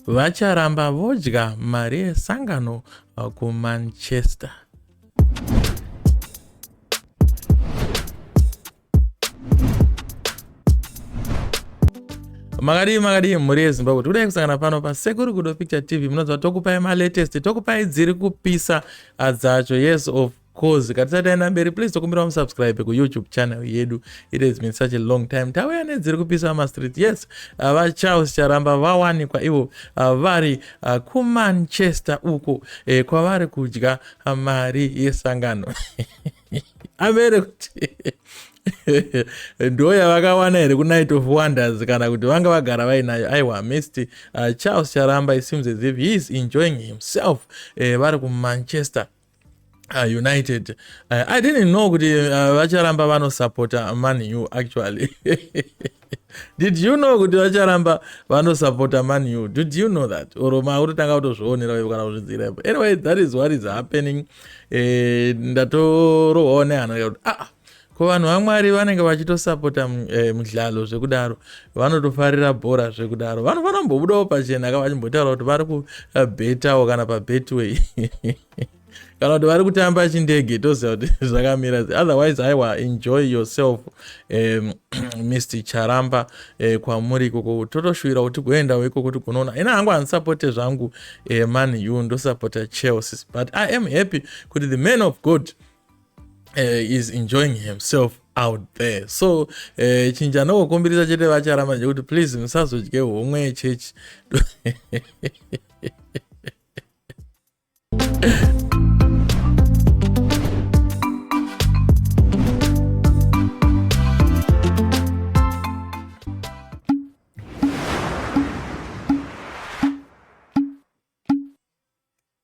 Vacharamba vodya mari yesangano kuManchester. Makadii makadii mhuri yeZimbabwe, tikudai kusangana pano paSekuru Gudo Picture TV. Munoziva tokupai malatest, tokupai dziri kupisa dzacho. Yes, of course. Katisati taenda mberi, please tokumbira musubscribe kuYouTube channel yedu. It has been such a long time tauya nedziri kupisa mastreet. Yes, vaCharles Charamba vawanikwa ivo vari kuManchester uko kwavari kudya mari yesangano. Amere kuti ndo yavakawana here kuNight of Wonders kana kuti vanga vagara vainayo? Aiwa, Mr Charles Charamba, it seems as if he is enjoying himself. Vari kuManchester United. I didn't know kuti vacharamba vanosapota Man U actually. Did you know kuti vacharamba vanosapota Man U? Did you know that, or mautotanga kutozvionera kana kuzvidzira ipo? Anyway, that is what is happening. Ndatorohwawo nehana kuti ah, ko vanhu vaMwari vanenge vachitosapota mudlalo zvekudaro, vanotofarira bhora zvekudaro, vanofanira kumbobudawo pachena ka vachimbotaura kuti vari kubhetawo kana paBetway kana kuti vari kutamba chindege, toziva kuti zvakamira. Otherwise, aiwa, enjoy yourself, Mr Charamba, kwamuri ikoko. Totoshuvira kuti kuendawo ikoko tikunoona. Ina hangu handisapote zvangu Man U, ndosapota Chelsea, but I am happy kuti the man of God is enjoying himself out there. So chinhu chandingokumbirisa chete vacharamba ndechekuti please musazodye homwe yechechi.